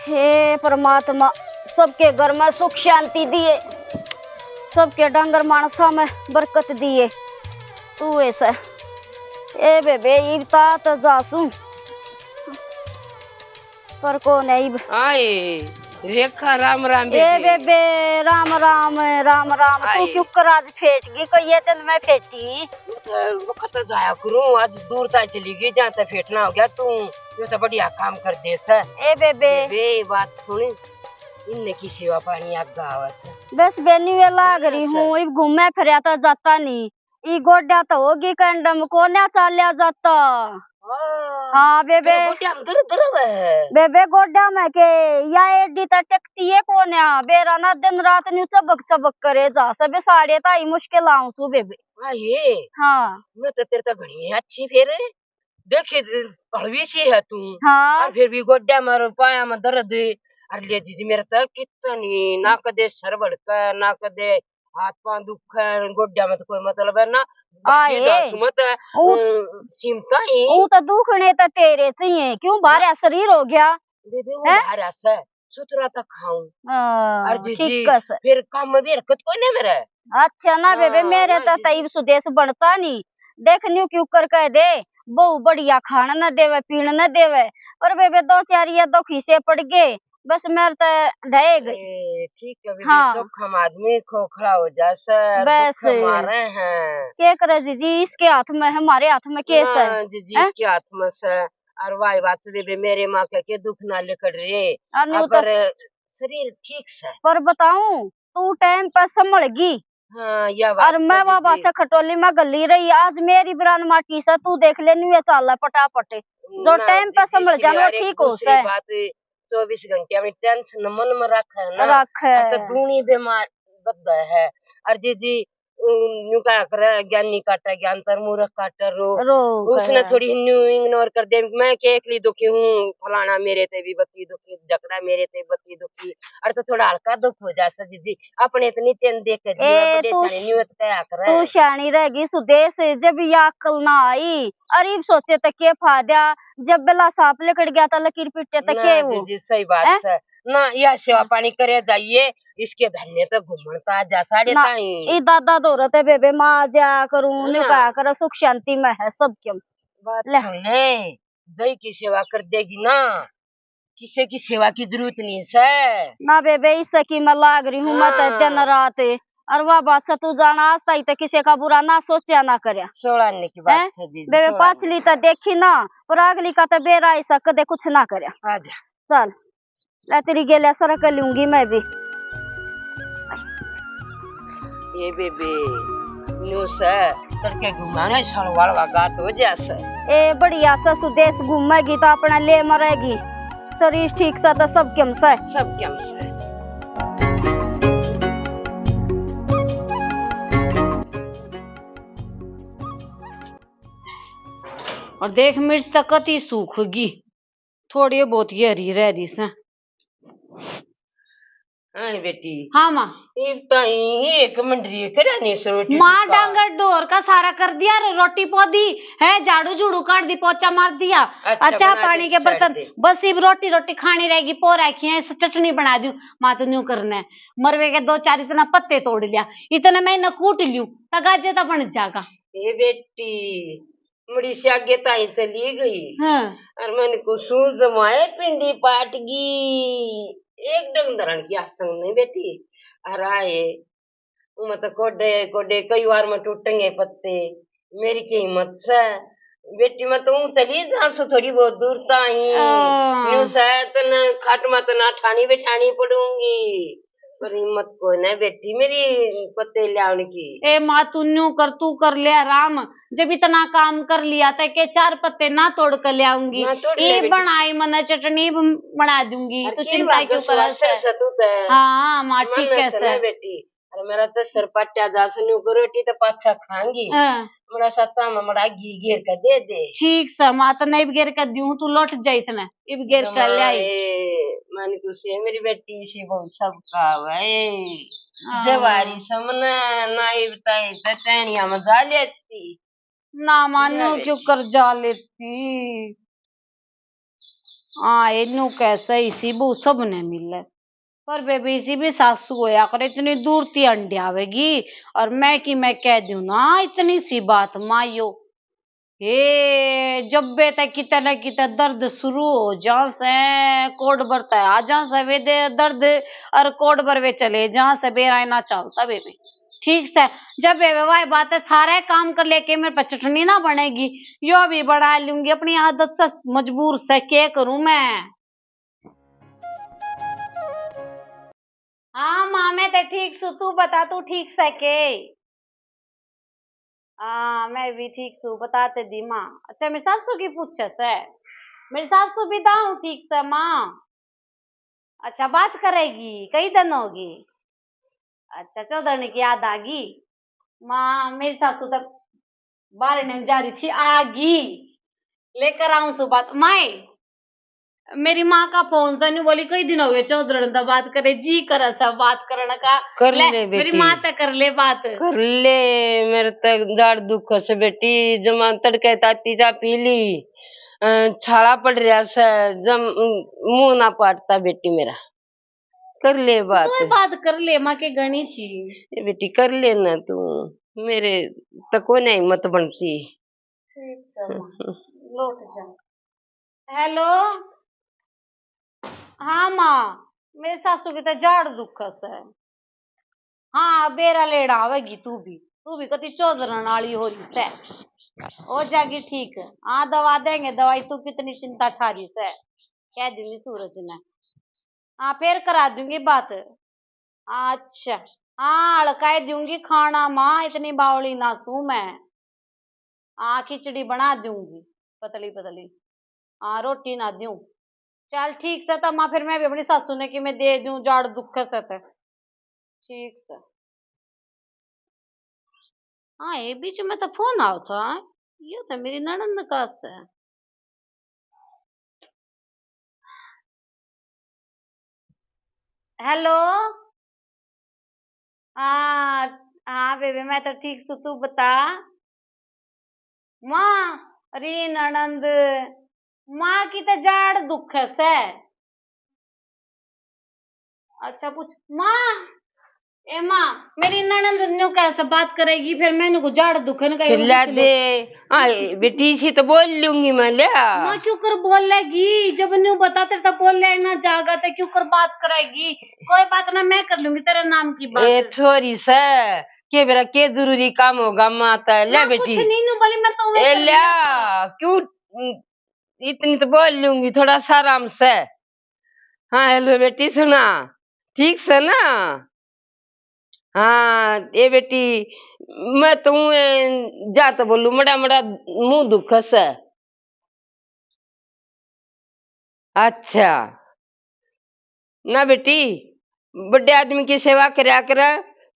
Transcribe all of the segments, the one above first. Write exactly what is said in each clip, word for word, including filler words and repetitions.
हे परमात्मा, सबके घर में सुख शांति दिए, सबके डंगर मानसा में बरकत दिए। तू ऐसा, ए बेबे, इब तात जासू, पर कौन है इब? आए, रेखा, राम राम ए बेबे। बेबे, राम राम, राम राम। तू आए। क्यों कर आज फेट गई? कोई ये दिन मैं फेटी। वक्त जाया करूं, आज दूर तक चली गई, जहाँ तक फेटना हो गया तू। ये तो बढ़िया काम कर दे सै। ए बेबे। बेबे, बात सुन, इनने की सेवा पानी आगा आवे सै। बस बेनी वे लाग रही हूँ, इब घूमे फिरया तो जाता नहीं। ई गोड्या तो होगी कंडम, कोन्या चाल्या जाता। हाँ। हाँ बेबे। तेरे गोड्या में दर्द रहे। बेबे गोड्या में के, या एडी तो टकती है कोन्या, बेरा ना दिन रात न्यू चबक चबक करे जा, सबे साड़े ताई मुश्किल आऊं सू बेबे। हाँ ये। हाँ। मैं तो तेरे तो घणी अच्छी फेर। देखी, हलवी सी है तू। हाँ। और फिर भी गोड्या में और पाया में दर्द। और ले दीदी, मेरे तो कितनी, ना कदे सर भड़का, ना कदे हाथ पांव दुखे, गोड्या में तो कोई मतलब है ना। आए। बस ये दासू मत है, ऊ अम, सीमता ही। ऊ तो दुखने तो तेरे से ही है, क्यों भारा शरीर हो गया? बेबे, वो हैं? भारा से, सुथरा तो खाऊं। हाँ, और जी, ठीक जी, कस। फिर काम में भी हरकत कोई नहीं मेरे। अच्छा ना बेबे, हाँ, मेरे ना तो जी। तईब सुदेश बनता नहीं। देख न्यू क्यों कर कह दे, बहू बढ़िया खाण न देवे, पीण न देवे, पर बेबे दो चार ये दो खीसे पड़ गए, बस मेरे तो ढह गई। ए, ठीक है बेबे, हाँ। दुख हम आदमी खोखला हो जा सै, बस। दुख मारे हैं। के करे जीजी, इसके हाथ में है, हमारे हाथ में केस है। ना जीजी, हैं? इसके हाथ में से। और वाई बात बेबे, मेरे माँ के के दुख ना लेकर रे। आ, न्यू अब तो पर शरीर ठीक से। पर बताऊं, तू टाइम पर संभल गई। हाँ, या बात और मैं सही वा जी। बादशाह खटोली में गली रही, आज मेरी ब्रान माटी से, तू देख ले, न्यू ये चाल है पटापट। जो ना टाइम पर जीजी, संभल इसकी जानो यार एक ठीक हो दूसरी से। बात, चौबीस घंटे में टेंशन मन में रखे है ना, रखे। और तो दूनी बीमार बद है। और जीजी, न्यू क्या करे, ज्ञानी काटे ज्ञान तर, मूर्ख काटे रो। रो उसने करे। थोड़ी न्यू इग्नोर कर दे, मैं के एकली दुखी हूँ, फलाना मेरे ते भी बत्ती दुखी, झगड़ा मेरे ते बत्ती दुखी। और तो थोड़ा हल्का दुख हो जा सै जीजी, अपने इतनी चैन देख के ए, जीवा, बड़े तू स्याणे न्यू तो कहा करे। तू स्याणी रहेगी सुदेश, जब ये अक्ल ना आई, अरे इब सोचे तो के फायदा, जब बेला सांप लिकड़ गया था लकीर पीटे तो ना के वो? जीजी, सही बात है। ना, या सेवा पानी करे जाइए, इसके बहने तो घूमण का जा साढ़े ना, ताई। ई दादा धोरे ते बेबे माँ जा करूं, न्यू ना। कहा करे, सुख शांति में है सब क्यों। बात ले। सुन ले, जय की सेवा कर देगी ना, किसे की सेवा की जरूरत नहीं से। ना बेबे, इससे की मैं लाग रही हूँ, मैं तो हाँ। दिन रात, और वह बात से तू जाना, आज ताई तो किसी का बुरा ना सोचा ना करया। सोलह आने की बात हैं? है जीजी, बेबे, सोलह आने। पाछली तो देखी ना, पर अगली का तो बेरा ऐसा कदे कुछ ना करया। आजा। चल। ले, तेरी गेल्या सर कर लूंगी मैं भी। ये बेबे, न्यू से तड़के घुमाने सलवाल वागा तो जैसे। ए, बढ़िया से सुदेश घूमेगी तो अपना ले मरेगी। शरीर ठीक से तो सब कम से। सब कम से। और देख, मिर्च तो कती सूख गई। थोड़ी बहुत ये हरी रह रही से। हाँ बेटी। हाँ माँ। इब ताई एक मंडरी करे नहीं से रोटी माँ टुक्का। डांगर डोर का सारा कर दिया रे, रोटी पौधी है, झाड़ू झूड़ू काट दी, पोछा मार दिया। अच्छा, अच्छा, बना पानी दे, के बर्तन दे। बस इब रोटी, रोटी खानी रहेगी, पो रखी है, इस चटनी बना दूं। माँ तो न्यू करना है, मरवे के दो चार इतना पत्ते तोड़ लिया, इतने मैं इन्हें कूट लूं, तगाजे तो बन जागा। ए बेटी, मुड़ी से आगे ताई चली गई। हाँ। और मैंने को सूर जमाए पिंडी पाट गई। एक डंग धरण की आसंग नहीं बेटी। और आए, मैं तो कोडे, कोडे कई बार में टूटेंगे पत्ते। मेरी की हिम्मत से। बेटी, मैं तो ऊं चली जाऊं सो थोड़ी बहुत दूर ताई। हाँ। न्यू से तन खाट में तो ना ठानी बैठानी पड़ूंगी। पर हिम्मत कोई ना बेटी मेरी पत्ते ल्यावण की। ए माँ, तू न्यू कर, तू कर ले आराम। जब इतना काम कर लिया तो के चार पत्ते ना तोड़ कर ले आऊंगी। ना तोड़ ले ये बेटी। बनाई मने चटनी ब-, बना दूंगी। अरे तू की चिंता बात क्यों है, करे स्वास्थ्य से? से तू तो है। हाँ, माँ, मन ठीक है से से। ना बेटी। अरे मेरा तो सर पाट्या जा से न्यू करो, रोटी तो पाछा खाएंगी। हाँ। मेरा सच्चा में मड़ा घी घेर के दे दे। ठीक से, माँ, तो नहीं घेर के दूं, तू लौट जा इतने। इब गेर कर ले आई। जमाए, मन को से मेरी बेटी से बहुत सब का भाई। हाँ। जवारी समना ना इब ताई तो टहनिया में जा लेती। ना मानो या क्यों कर जा लेती। हाँ, इनू कह सही सी बहू सबने मिले। पर बेबे, इसी भी सासू होया कर, इतनी दूर ती हंडियावेगी। और मैं की मैं कह दूं ना इतनी सी बात मायो। हे, जब्बे तक किते न किते दर्द शुरू हो जा से, कोड भर तक आ जा से वे दे दर्द, और कोड भर वे चले जा से, बेरा ना चलता बेबे। ठीक से, जब बेबे वाई बात है, सारे काम कर लेके मेरे पे चटनी ना बनेगी, यो भी बना लूंगी, अपनी आदत से मजबूर से, के करूं मैं। हाँ माँ, मैं तो ठीक सू, तू बता, तू ठीक से के? हाँ, मैं भी ठीक सू, बता ते दी माँ। अच्छा, मेरी सासू की पूछे से? मेरी सासू भी दाऊं ठीक से माँ। अच्छा, बात करेगी, कई दिन होगी। अच्छा, चौधरनी की याद आ गई। माँ, मेरी सासू तो बाहर ने जा रही थी, आ गई। लेकर आऊं सु बात। माए, मेरी माँ का फोन से न्यू बोली, कई दिन हो गए चौधरण दा बात करे, जी करे से बात करण का। कर ले, ले मेरी बेटी। माँ ते कर ले बात। कर ले, मेरे ते जाड़ दुख से बेटी, जमा तड़के ताती चा पी ली, अ, छाला पड़ रहा से, जम, मुंह ना पाटता बेटी मेरा। कर ले बात। तो बात कर ले, माँ के गणी थी। ए बेटी, कर ले ना तू, मेरे तो कोई ना हिम्मत बनती। ठीक से माँ, लौट जा। हेलो, हाँ माँ, मेरे सासू की तो जाड़ दुख से। हाँ, बेरा लेड़ा आवेगी तू भी, तू भी कति चौधरण आली हो रही से। हो जाएगी ठीक। हाँ, दवा देंगे दवाई, तू कितनी चिंता ठा रही से, कह दूंगी सूरज ने। हाँ, फिर करा दूंगी बात। अच्छा, हाँ, हल्का ही दूंगी खाना माँ, इतनी बावली ना सू मैं। हाँ, खिचड़ी बना दूंगी पतली पतली। हाँ, रोटी ना दूं। चल ठीक से, तो माँ फिर मैं भी अपनी सासू ने कि मैं दे दूं, जाड़ दुख से तो। ठीक से। हाँ, ये बीच में तो फोन आओ था, ये तो मेरी ननंद का से। हेलो। हाँ, हाँ बेबे, मैं तो ठीक सू, तू बता। माँ, री ननंद, माँ की तो जाड़ दुख से। अच्छा पूछ माँ। ए माँ, मेरी ननंद न्यू कैसे बात करेगी, फिर मैंने को जाड़ दुखन का चिल्ला दे। हाँ बेटी, इसी तो बोल लूंगी मैं, लिया। माँ क्यों कर बोलेगी, जब न्यू बता तेरे तो बोले ना जागा तो क्यों कर बात करेगी। कोई बात ना, मैं कर लूंगी तेरे नाम की बात। ए छोरी से के बेरा के जरूरी काम होगा माँ ते, ले बेटी। कुछ नहीं न्यू बोली मैं तो। ए लिया, क्यों इतनी तो बोल लूंगी, थोड़ा सा आराम से। हाँ, हेलो बेटी, सुना, ठीक से ना? हाँ, ए बेटी, मैं तो ऊँ, ए, जा तो बोलूँ, मड़ा मड़ा मुंह दुख से। अच्छा, ना बेटी, बड़े आदमी की सेवा करया कर।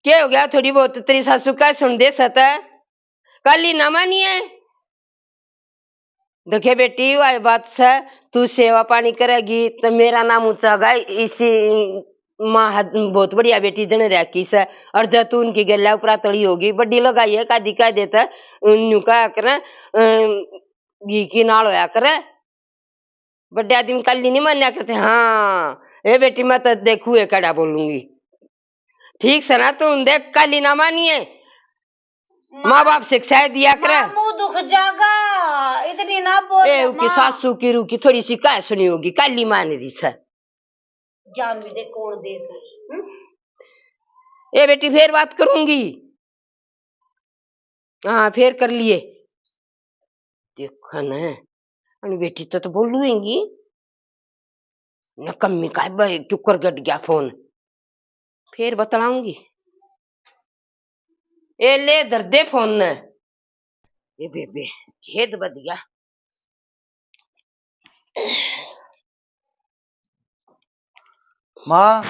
के हो गया, थोड़ी बहुत तेरी सासू का सुन दे सत, काली ना मानिए। देखे बेटी, वाई बात से, तू सेवा पानी करेगी तो मेरा नाम ऊंचा होगा। इसी माँ हद-, बहुत बढ़िया बेटी जन रखी से। और जब तू उनकी गैला ऊपर तड़ी होगी, बड़ी लगाई है, कादी कह देता, न्यू कहा करे, अम, घी की नाल होया करे। बड़े आदमी काली नहीं मान्या करते। हाँ, ए बेटी, मैं तो देखू, ये कड़ा बोलूंगी। ठीक से ना, तू देख, काली ना मानिए। माँ बाप शिक्षा दिया करे। माँ, मुंह दुख जागा, इतनी ना बोल ए, उकी माँ। सासू की रूकी थोड़ी सी कह सुनी होगी, काली मान रही से। ज्ञान भी दे, कौन दे से, हम्म? ए बेटी, फिर बात करूंगी। हाँ, फिर कर लिए। देखा न, अन बेटी तो, तो बोलूंगी। नकम्मी का भाई, क्यों कर गट गया फोन? फिर बतलाऊंगी। ए ले, धर दे फोन ने। ए बेबे, खेद बद गया। माँ।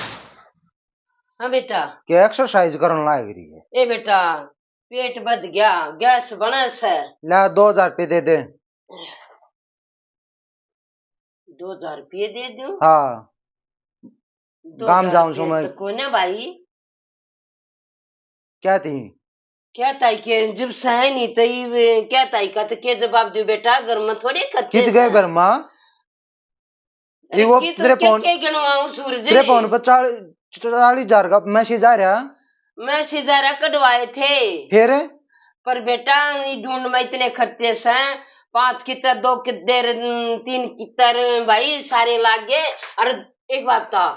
हाँ बेटा। क्या एक्सरसाइज करन लाग रही है? ए बेटा, पेट बद गया, गैस बने से। ला, दो हजार रुपये दे दे। दो हजार रुपये दे दूं? हाँ। गाम जाऊं सो मैं। कोने भाई? क्या थी? क्या ताई के जब सह नहीं तई वे, क्या ताई का तो के जवाब दू बेटा, घर में थोड़े करते कित गए हैं। घर माँ? ये वो की तो तेरे के फोन, के गिनवाऊं सूरज? तेरे फोन पर चालीस, चालीस हजार का मैसेज आ रहा। मैसेज आ रहा, कटवाए थे। फिर? पर बेटा, ये ढूंढ में इतने खर्चे से, पांच कितर, दो कितर, तीन कितर, भाई, सारे लाग गए। और एक बात था,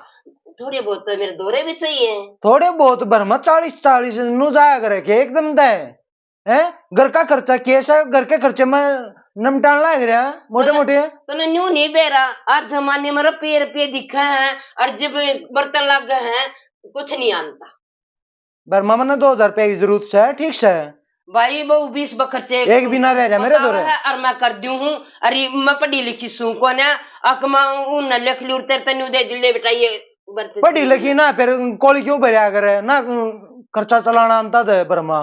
थोड़े बहुत तो मेरे दौरे भी चाहिए। थोड़े बहुत भर में चालीस, चालीस नु जाया करे के एकदम दे। हैं? घर का खर्चा केस है, घर के खर्चे में निपटान लाग रहा मोटे मोटे। तने न्यू नहीं बेरा, आज जमाने में रुपये रुपये दिखे हैं, और जब बर्तन लग गए हैं, कुछ नहीं आनता। भर में मन्ने दो हजार रुपये की जरूरत से, ठीक से। भाई, वो बीस बखत एक भी ना रह रहा मेरे दौरे। है, और मैं कर दूं हूँ। अरे, मैं पढ़ी लिखी सूं कोन्या, अक मैं उन लिख लूं, तेरे तन्नू दे दिले बेटा, ये बर्तन पढ़ी लिखी ना, फिर कोली क्यों भरया करे ना, खर्चा चलाना आंता दे भर में।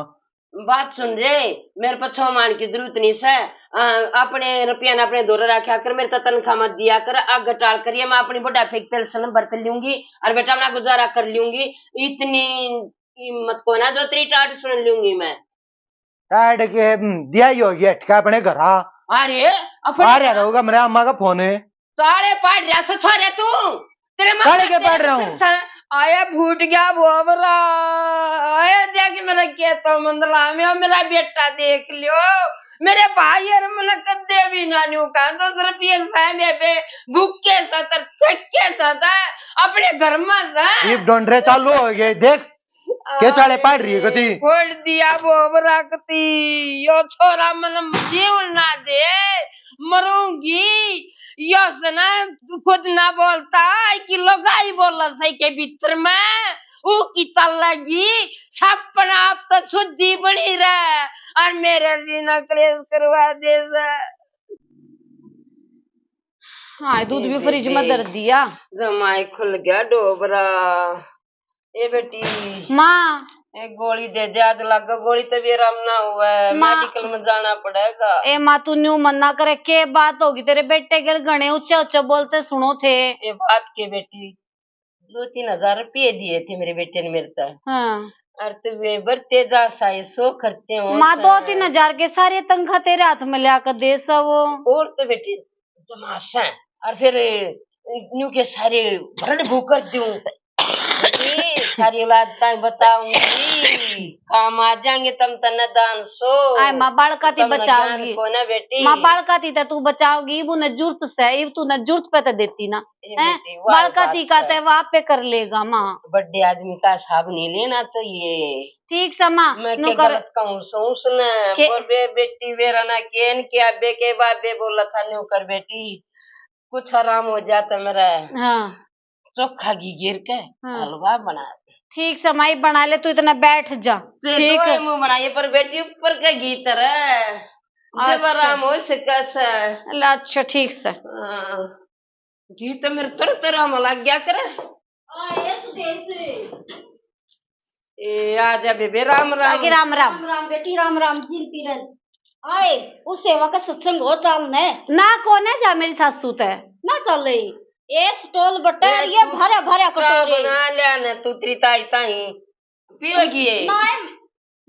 बात सुन रे, मेरे पे छो मान की जरूरत नहीं से। अ, अपने रुपया ने अपने धोरे रखा कर, मेरे तो तनख्वाह मत दिया कर, आगे टाल करिए, मैं अपनी बुढ़ापे की पेंशन भर कर लूंगी और बेटा अपना गुजारा कर लूंगी। इतनी हिम्मत को ना जो तेरी टाट सुन लूंगी मैं। टाट के, हम्म, दिया ही होगी अटका अपने घर आ। अरे, अपने आ रहा होगा मेरे अम्मा का फोन है। ताले पाड़ रहा से छोरे तू। तेरे माँ काले के तेरे पाड़ रहा हूँ। से आया फूट गया बोबरा। आया देख मेरा खेतों मंदला में मेरा बेटा देख लियो। मेरे भाई और मैंने कदे भी ना न्यू कहा, दस रुपये से बेबे भूखे से तर छक्के से था अपने घर में से। ये डोंडरे चालू हो गए, देख। के चाले पाड़ रही है कती? फोड़ दिया बोबरा कती। यो छोरा मन जीव ना दे, मरूंगी। यो से ना खुद ना बोलता, कि लुगाई बोला सही के भीतर में। ऊ की चलेगी, सपना आप तो शुद्धि बनी रहे, और मेरे जीना क्लेश करवा दे से। हाँ, दूध ए भी फ्रिज में बेबे, धर दिया। जमाई खुल गया डोबरा। ए बेटी। माँ। ए गोली दे दे, आज लग गोली तो भी आराम ना हुआ, माँ। मेडिकल में जाना पड़ेगा। ए माँ, तू न्यू मना करे, के बात होगी? तेरे बेटे के घणे ऊंचे ऊंचे बोलते सुनो थे। ए बात के बेटी, दो तीन हजार रुपये दिए थे मेरे बेटे ने मेरे तक। हाँ। और तो वे बरते जा साए सो खर्चे हो माँ, दो तीन हजार के सारे तनख्वाह तेरे हाथ में लिया कर दे सा वो। और तो बेटी जमा से, और फिर न्यू के सारे भरण भू कर दूं। बेटी, सारी औलाद ताई बचाऊंगी, काम आ जाएंगे तम तने दान सो। आए माँ, बालका ती तमने ज्ञान बचाओगी। को ना बेटी। माँ, बालका ती तो तू बचाओगी, इब उन्हें जरूरत से, इब तूने जरूरत पे तो देती ना। ए हैं? बेटी, वाह बालका बात ती का से। ते वो आप पे कर लेगा माँ। बड़े आदमी का हिसाब नहीं लेना चाहिए। ठीक से माँ, मैं न्यू के कर। गलत कहूँ सो उसने? के बोल बे बेटी, वेरा ना केन के अबे के बाबे बोला था न्यू कर बेटी, कुछ आराम हो जाता मेरा। हाँ। चोखा घी घेर के हाँ। हलवा बना दे। ठीक से माई, बना ले, तू इतना बैठ जा। चलो, ठीक। मुंह बनाइए पर बेटी ऊपर का घी तरह। जब अच्छा। आराम हो सके से। ला, अच्छा, ठीक से। हाँ। घी तो मेरे तर तर हम लग गया करे। आ, ये सुदेश। ए, आ जा बेबे, राम राम। आगे राम राम। राम राम बेटी, राम राम। जिन पीरन आए, उस सेवा का सत्संग हो चाल ने। ना, कोने जा मेरी सासू ते। ना चले। ए स्टॉल बटर, ए, ये तू भरे भरे चा कटोरे। बना लिया ने तू, तेरी ताई ताई पिएगी ये। ना,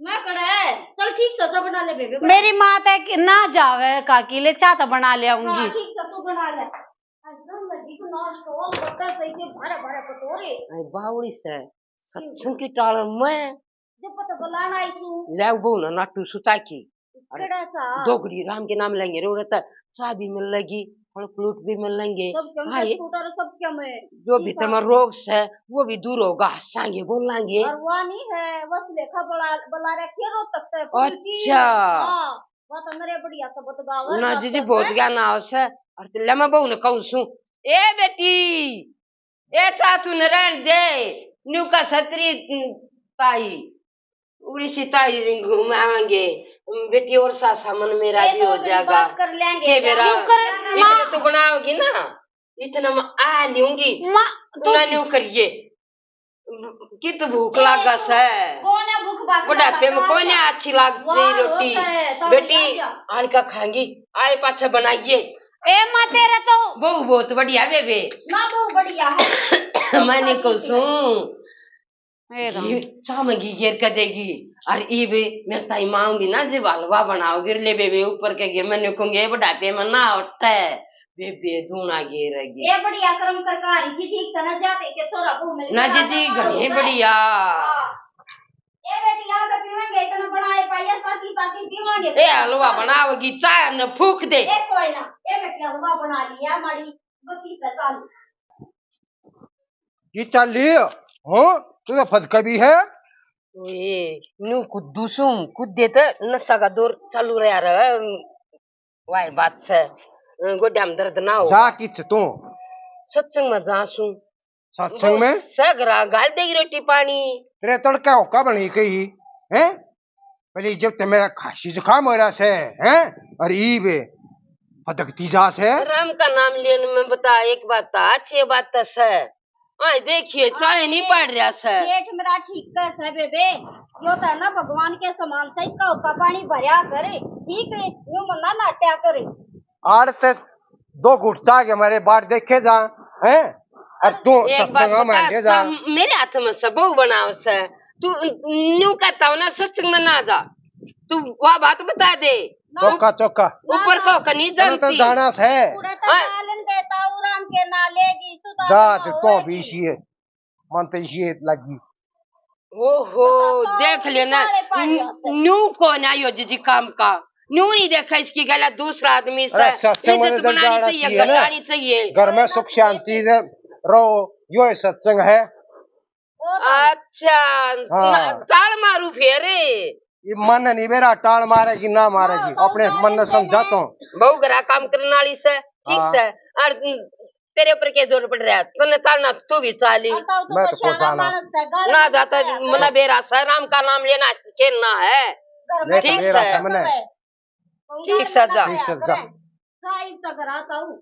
मैं कड़ा है। चल ठीक से, चा बना ले बेबे, बना। मेरी माँ ते कि-, ना जावे काकी, ले चा तो बना ले आऊंगी। हाँ, ठीक से, तू बना ले। एकदम लगी तो ना स्टॉल बटर सही के भरे भरे कटोरे। अरे बावड़ी से। सत्संग की टाल मैं जब पता बुलाना आई तू। ले बहू ना नाटू सुता की। अरे, केड़ा सा? दोगड़ी राम के नाम लेंगे रे, उड़े तो चा भी मिल लेगी, फल फ्रूट भी मिल लेंगे। सब क्या हाँ, मैं ये स्कूटर सब क्या मैं? जो ठीक भीतर है। में रोग से, वो भी दूर होगा, हंसांगे, बोलांगे। और वो नहीं है, बस लेखा बुला, बुला रखे रो तक तो पूरी अच्छा। हाँ, वो तो नरे बढ़िया सबक गावे ना ना जीजी, तक। बहुत ज्ञान आवश्य। और तो ले मैं बहू ने कहूँ सू, ए बेटी, ए चाचू ने रहन दे, न्यू का सतरी ताई, उड़ी सी ताई घुमाएंगे, बेटी और सासा मन मेरा ए भी तो हो अगली जाएगा। बात कर लेंगे। के बेरा न्यू कर, इतना माँ। तो बनाओगी ना, इतना मैं आ लूंगी। माँ, तू ना न्यू करिए, कित भूख ए, लागा से। कौन है भूख बात बुढ़ापे में कौन है अच्छी लागती वाह, रोटी? रोस है, तो बेटी, लिया जा। हल्का खाएंगी, आए पाछा बनाइए। ए माँ, तेरे तो बहू बहुत बढ़िया बेबे। ना, बहू बढ़िया है। मैंने को सू ए राम। ये चाह में घी घेर के देगी। और इब मेरे ताई माँ आऊंगी ना, जब हलवा बनाओगी, ले बेबे ऊपर के घी, मैंने कहूंगी, "ए बुढ़ापे में ना उठे।" बेबे धूना गेर गई। ये बढ़िया कर्म कर का रही थी, ठीक से ना जाते के छोरा बहू मिल ना गया, जीजी, ना घणी होता है। बढ़िया। हाँ। ये बेटी, आके पीवेंगे, इतना बना ये पाइया, ताकी, ताकी पीवांगे। ए, हलवा बनावेगी, चाय न फूक दे। ए, कोई ना, ये बेटी, हलवा बना लिया, माड़ी बत्ती से चालू। की चाल ली हो? तू तो फदका भी है। ओए, न्यू कुद्दू सूं, कुद्दे ते नशा का दौर चालू रहा रहा। वाह, बात से, अ, गोड्या में दर्द ना हो। जा किच तू? सत्संग में जा सूं। सत्संग में? सगरा गाल देगी रोटी पानी। तेरे तड़का होका बनी कही, हैं? पहले जब ते मेरा खांसी जुकाम हो रहा से, हैं? और ईब फदकती जा से। राम का नाम लेने में बता, एक बात तो अच्छी बात तो से। आए देखिए, चाय नहीं पड़ रहा से। जेठ मेरा ठीक है से बेबे, यो तो है ना भगवान के समान से, इसका हुक्का पानी भरया करे, ठीक है, यो मना नाट्या करे। आड़ ते दो घूट चाह के मारे बाट देखे जा, हैं? और तू एक बात सत्संग में बता, मांगे जा। चा-, मेरे हाथ में से बहू बनाव से, तू न्यू कहता हो ना, सत्संग में ना जा, तू वह बात बता दे। ना। चौका, चौका। ऊपर ना, को ना। कनी तने तो जानती। जाना से। पूरा तो हाँ। सालन देता हूँ, राम के ना लेगी, सुधा जा, ना चिपको होएगी। भी इसी है। मन तो इसी लगी। ओहो, बता, देख लेना। सारे पानी न्यू, आते। न्यू कौन आयो जीजी काम का? न्यू नहीं देखा इसकी गला दूसरा आदमी से। अरे सत्संग में इज्जत नजर बनानी जाना चाहिए, चाहिए ना। घटानी चाहिए। घर में सुख शांति से रहो, यो ही सत्संग है। वो तो अच्छा, हाँ। ना, टाल मारू फेरे। ये मन नहीं बेरा, टाल मारेगी ना मारेगी, हाँ, तो अपने मन ने समझा तो। बहू घरा काम करने वाली से, ठीक हाँ। से। और तेरे ऊपर के जोर पड़ रहा है, तन्ने चालना तू भी चाली। और ताऊ तो मैं तो को शाना कोई जाना। मानस है, गाल ना में जाता, खाया मना कर। बेरा से राम का नाम लेना सीखे ना है। घर में ठीक बेरा से। से मने। कहूँगा ठीक से ना जा। खाया ठीक से जा। करे। जा इब तक रात आऊ।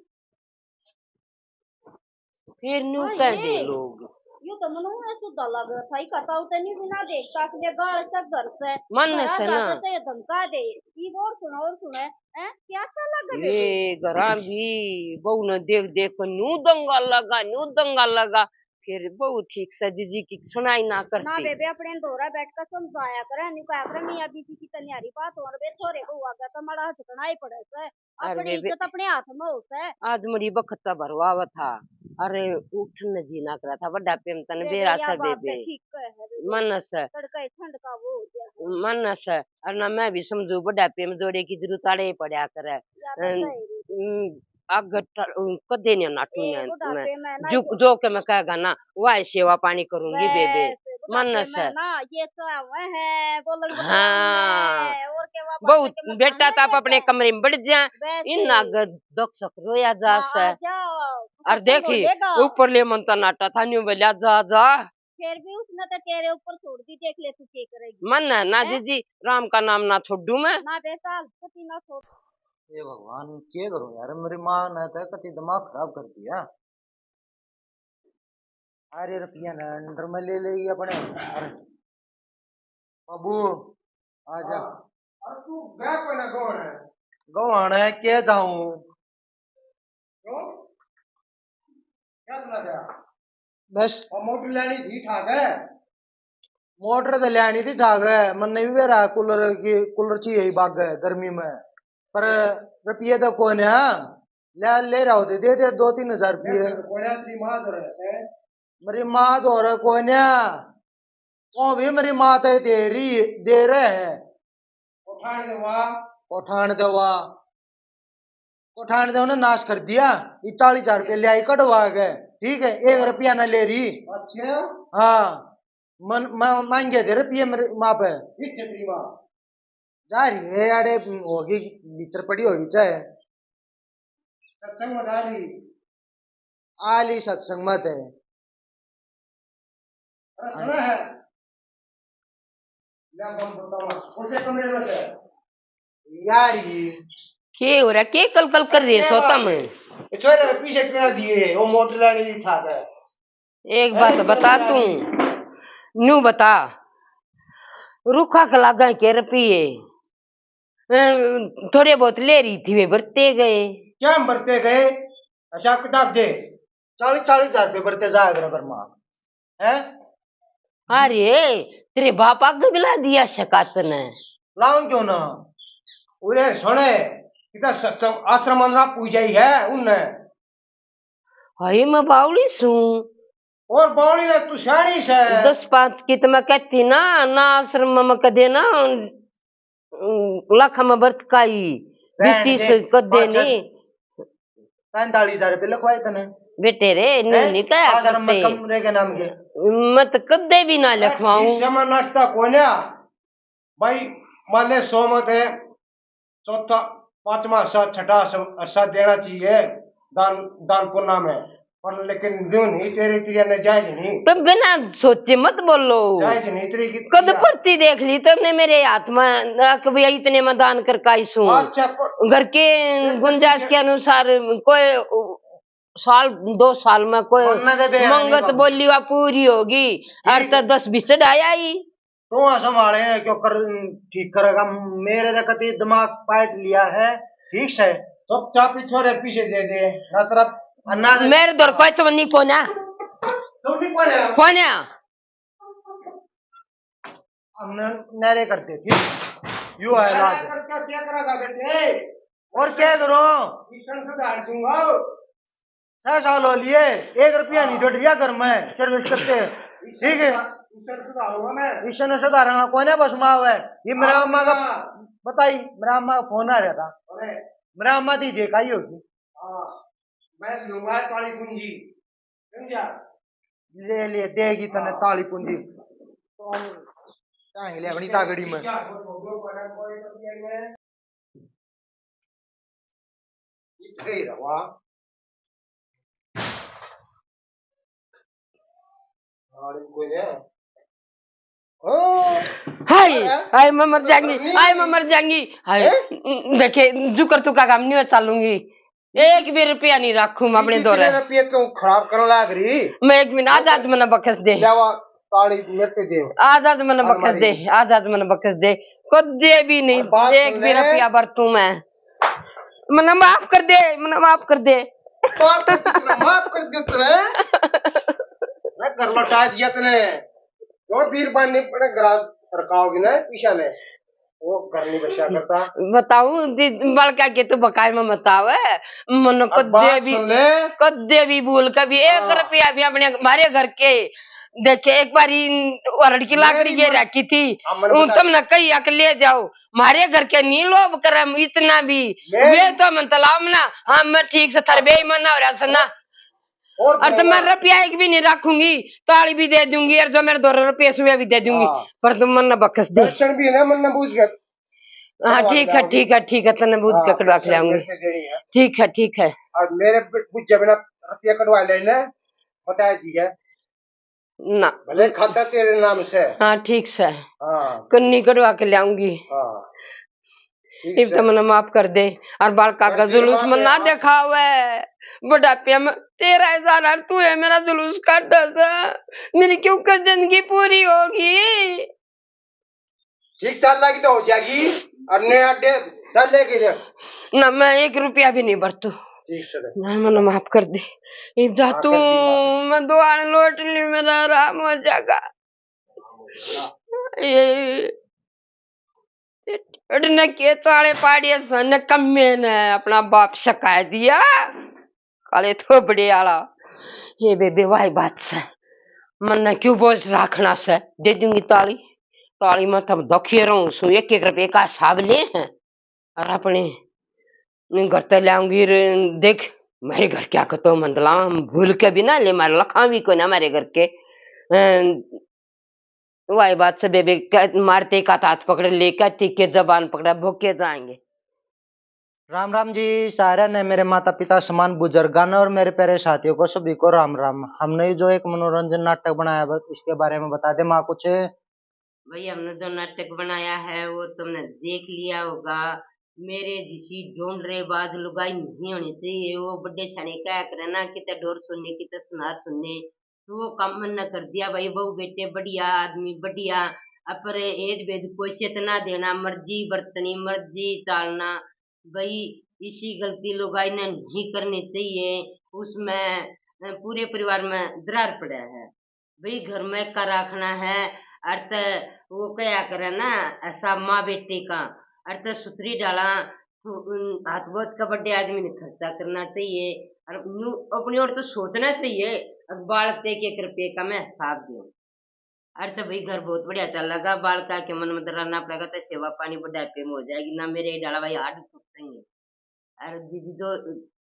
फिर न्यू हाँ, कह दे ये, लोग। यू तो मनु में सुधा लग रहा था, इका ताऊ तनी बिना देख ताक ले गाल सब घर से। मन घरा से ना। जाते तो ये धमका दे। ई और सुना, और सुना, हैं? क्या अच्छा लग रहा है? ये घरां भी बहू ने देख देख के न्यू दंगा लगा, न्यू दंगा लगा। फिर बहू ठीक से जीजी की सुनाई ना ना करती। बेबे, अपने धोरा बैठ कर समझाया करे, न्यू कहा करे, मियाँ बीबी की तनियारी बात हो, बे छोरे बहू आगे तो माड़ा हचकना ही पड़े से। अरे अपनी बेबे, इज्जत अपने हाथ में हो से। आज मरी बखत का भरवा हुआ था। अरे उठने जी ना करा था, बड़ा प्रेम तन बेबे, बेरा या से बात बेबे। तो ठीक है बेबे। मन से। तड़का ही ठंड का वो हो गया। मन से। और ना मैं भी समझू, बड़ा प्रेम जोड़े की जरूरत आड़े ही पड़ा करे। या तो अन-, सही। उम, आग ट-, उम, कदे नहीं नाटू ए, ने बुढ़ापे मैं। में ना जो, जो जो के मैं कहेगा ना, वही सेवा पानी करूंगी बस, बेबे। बुढ़ापे मन में से। ना, ये तो है, बोलन हाँ। है, और के वापस बहुत के मकान बेटा में तो आप अपने जाता है। कमरे में बैठ जा, बस। इन आग दुख सुख रोया जा हाँ, से। आ जाओ। और देखी, बोलेगा। ऊपर ले मन तो नाटा था, न्यू बोला, "जा, जा।" फिर भी उसने तो तेरे ऊपर छोड़ दी, देख ले तू क्या करेगी। मन है ना हैं? जीजी, राम का नाम ना छोड़ू मैं। ना बेटा, पति ना छोड़। हे भगवान, के करूं यार, मेरी माँ ने तो कति दिमाग खराब कर दिया। अरे रुपया ने अंडर में ले लेगी अपने। अरे बाबू, आ जा। हाँ। और तू गया कोना कौन है? गवाना है, के जाऊं? क्यों? क्या सुना गया? बस। और मोटर लेनी थी, ठाक है? मोटर तो लेनी थी, ठाक है। मन्ने भी बेरा कूलर की, कूलर चाहिए ही बाग है गर्मी में, पर रुपये तो कोने। ले, ले रहा होते, दे दे दो तीन हजार रुपये। कोने तेरी माँ तो रहे से। मेरी माँ तो रहे कोने, तो भी मेरी माँ तो दे रही, दे रहे हैं। उठान देवा। उठान देवा। उठान देवा ने नाश कर दिया। ये चालीस हजार रुपये ले आई कढ़वा के, ठीक है, एक रुपया ना ले रही। अच्छा। हाँ, मन, मा-, मांगे थे रुपये मेरी माँ पे। कितने तेरी माँ? जा रही है यारे, होगी, भीतर पड़ी होगी चाहे। सत्संग में जा रही। आली सत्संग मत है। अरे सुना है? ले बम बतावा। कौन से कमरे में से? यार ये। के हो रहा? के कल कल कर रहे सो तम? ये छोरे पीछे क्यों ना दिए? वो मोटर लाने भी था। एक बात बता तू, न्यू बता, रूखा के लागे के रुपये? अ, थोड़े बहुत ले रही थी, वे बरते गए। क्या हम बरते गए? हिसाब किताब दे। चालीस, चालीस हजार रुपये बरते जाया करे बरमा। हैं? अरे, तेरे बाप आगे बुला दिया शकात ने। लाऊं क्यों ना? उरे सुने, इतना स-, स-, आश्रम ना पूजाई है उनने। हाय, मैं बावली सूं। और बावली ने तू सियाणी से। दस पाँच की तो मैं कहती ना, ना आश्रम में कदे ना, अम, लाखा में बरत काई, बहन बीस तीस दे, कदे पाँच नहीं। पैंतालीस हजार रुपये लिखवाए तने। बेटे रे, न्यू हैं? नहीं कहा आश्रम में करते। कमरे के नाम के। मैं तो कदे भी ना लिखवाऊं। जिस समय नाश्ता कोन्या, भाई, मान ले सौ में ते चौथा, पांचवा हिस्सा, छठा हिस्सा देना चाहिए दान, दान पुण्य में। पर लेकिन न्यू नहीं, तेरी, तेरी ने जायज नहीं। तो बिना सोचे मत बोलो। जायज नहीं तेरी की। कद पर्ची देख ली तुमने मेरे हाथ में, आ, कि भैया इतने में दान करके आई सूं। अच्छा, को-, घर के गुंजाइश के अनुसार कोई साल, दो साल में कोई मन्नत है, बेरा नहीं मंगत बाबू। बोली वा पूरी होगी, और ठीक तो है। दस बीस चढ़ाया ही। तू संभाले ने क्यों कर, ठीक करेगा? मेरे तो कति दिमाग पाट लिया है, ठीक से। चुपचाप ही छोरे पीछे दे दे, ना तरफ। अन्ना दे। मेरे दौर कोई चवन्नी कोन्या। चवन्नी कोन्या? कोन्या? हमने नहरे कर दे, ठीक? यू है इलाज। नहरे करके क्या करेगा बेटे? और क्या करो? मिशन सुधार दूंगा। छह साल हो लिए, एक रुपया नहीं जुट लिया घर में सर्विस करते। ठीक है। मिशन सुधारूंगा मैं। मिशन सुधारूंगा, कौन है बस माँ है? ये मेरा अम्मा का, बताई, मेरा अम्मा का फोन आ रहा था। अरे। मेरा अम्मा दी देखा ही होगी। हाँ, मैं लूंगा ताली पूंजी, समझा? ले, ले, देगी तने हाँ। ताली पूंजी। तो हम टांग ले अपनी तागड़ी में। इसका हाथ को छोड़ो, पर कोई तो ये में। इतने ही रवा। और कोई नहीं। ओ, हाय, अरे, हाय, मैं मर जाऊंगी, नहीं। हाय, मैं मर जाऊंगी, हाय। हैं? देखे, जुकर तू का काम नहीं, मैं चालूंगी। एक भी रुपया नहीं रखूं मैं अपने इतने दौरे। रुपये क्यों खराब करने लाग रही? मैं एक मिनट, आज, आज मन्ने बख्श दे। क्या वा-, ताली मेरे पे दे। आज, आज मन्ने बख्श दे, आज, आज मन्ने बख्श दे। कदे भी नहीं, और बात एक सुन भी ले। रुपया बरतूं मैं। मन्ने माफ कर दे, मन्ने माफ कर दे। माफ कर दे तेरे, माफ कर दे तेरे। मैं घर लौटा दिया तने। क्यों बीरबान नहीं पड़े, ग्रास सरकाओगी ना पीछा ने। वो घर नहीं बचा करता। बताऊं, दि-, बड़का के तो बकाए में मत आवे। मन्ने अब बात कदे भी, सुन ले। कदे भी बोल के भी एक हाँ। रुपया भी अपने, हमारे घर के, देखे, एक बार ही लड़की लाकड़ी ये रखी थी, हाँ, मन्ने वो बताया। तुमने कही अक ले जाओ, म्हारे घर के नहीं लोभ करे इतना भी। मैं वे तो मन तलाम ना, हाँ, मैं ठीक से थारे बेईमाना हो रहा से ना। और और तो मैं रुपया एक भी नहीं रखूंगी, ताली भी दे दूंगी और जो मेरे दो रुपये सुबह भी दे दूंगी, हाँ। पर तुम मन्ने बख्श दे। दर्शन भी ना मन्ने बूझ के हाँ, ठीक है, ठीक है, ठीक है, तन्ने बूझ के हाँ, कटवा के दर्शन लाऊंगी। करके देनी है। ठीक है, ठीक है। और मेरे बूझे बिना रुपया कटवा लेना, बता दी है। ना। भले खाता तेरे नाम से। हाँ, ठीक से। हाँ। कन्नी कटवा के लाऊंगी। हाँ। ठीक इब से। तो मन्ने माफ कर दे। और बालका का जुलूस मन्ने ना दिखावे। बुढ़ापे में तेरा हजार और तू है मेरा जुलूस काटा सा। मेरी क्यों कर जिंदगी पूरी होगी? ठीक चल लगी तो हो जाएगी। और ने अड्डे चल लेके जा। ना, मैं एक रुपया भी नहीं बरतू। ठीक से दे। ना, मन्ने माफ कर दे। इब जा माफ तू, कर दी, माफ। मैं दो आने लौट ली, मेरा आराम हो जाएगा। ये अड़ने के चाले पाड़िए सन कम्मे ने अपना बाप सका दिया। काले थोबड़े आला, ये बेबे, वाई बात से, मन्ने क्यों बोझ राखना से, दे दूंगी ताली। ताली में तब दखिए रहूं सु, एक एक रुपये का हिसाब ले हैं। और अपने घर ते लाऊंगी रे, देख, मेरे घर क्या कतो मंदला, हम भूल के भी ना ले, मारे लखा भी कोई ना, हमारे घर के, अ, वाई बात से बेबे, कै-, मारते का हाथ पकड़े, लेकर तीखे जबान पकड़ा, भूखे जाएंगे। राम राम जी, सारे ने मेरे माता पिता समान बुजुर्गां ने और मेरे प्यारे साथियों को सभी को राम राम। हमने जो एक मनोरंजन नाटक बनाया, बस इसके बारे में बता दे माँ कुछ। भाई, हमने जो नाटक बनाया है वो तुमने देख लिया होगा। मेरे जिसी ढोंडरेबाज लुगाई नहीं होनी चाहिए। वो बड़े सने क्या करे ना, किते ढोर सुनने, किते सुनार सुनने, तो वो काम मन्ने कर दिया भाई। बहू बेटे बढ़िया, आदमी बढ़िया, अपर एद भेद कोई से ना देना, मर्जी बरतनी, मर्जी चालना। भाई, इसी गलती लुगाई ने नहीं करनी चाहिए। उसमें, अ, पूरे परिवार में दरार पड़ा है। भाई, घर में का राखना है, अर ते वो कह्या करे ना, ऐसा माँ बेटे का, अर ते सुथरी डाला, हाथ बहुत का बड़े आदमी ने खर्चा करना चाहिए और अपनी ओर तो सोचना चाहिए। और बालक एक एक रुपये का मैं हिसाब दूं। अरे तो भाई घर बहुत बढ़िया चल लगा, बालका के मन में डराना पड़ेगा तो सेवा पानी बुढ़ापे में हो जाएगी ना। मेरे डाला भाई हार्ड टूटेंगे। अरे दीदी जो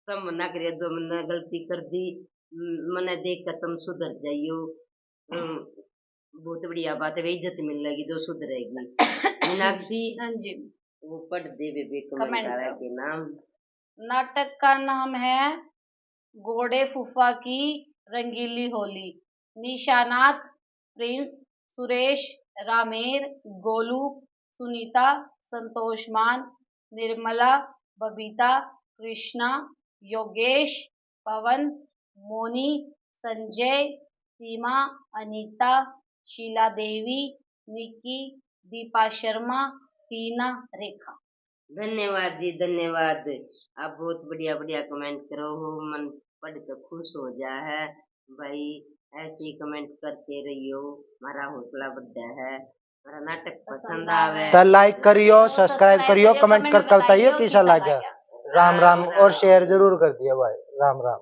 कम ना करिए, जो मैंने गलती कर दी, मैंने देख कर तुम सुधर जाइयो। बहुत बढ़िया बात है, इज्जत मिलेगी जो सुधरेगी। मीनाक्षी, हाँ जी। वो पढ़ दे बेबे कमेंट वाला के नाम। नाटक का नाम है घोड़े फूफा की रंगीली होली। निशानात प्रिंस, सुरेश, रामेर, गोलू, सुनीता, संतोष मान, निर्मला, बबीता, कृष्णा, योगेश, पवन, मोनी, संजय, सीमा, अनीता, शीला देवी, निकी, दीपा शर्मा, टीना, रेखा। धन्यवाद जी, धन्यवाद। आप बहुत बढ़िया बढ़िया कमेंट करो हो, मन पढ़ के खुश हो जा है भाई। ऐसे ही कमेंट करते रहियो, हमारा हौसला बढ़ा है। हमारा नाटक पसंद आवे तो लाइक करियो, सब्सक्राइब करियो, कमेंट करके बताइयो किसा लगा। राम राम। और शेयर जरूर कर दियो भाई। राम राम।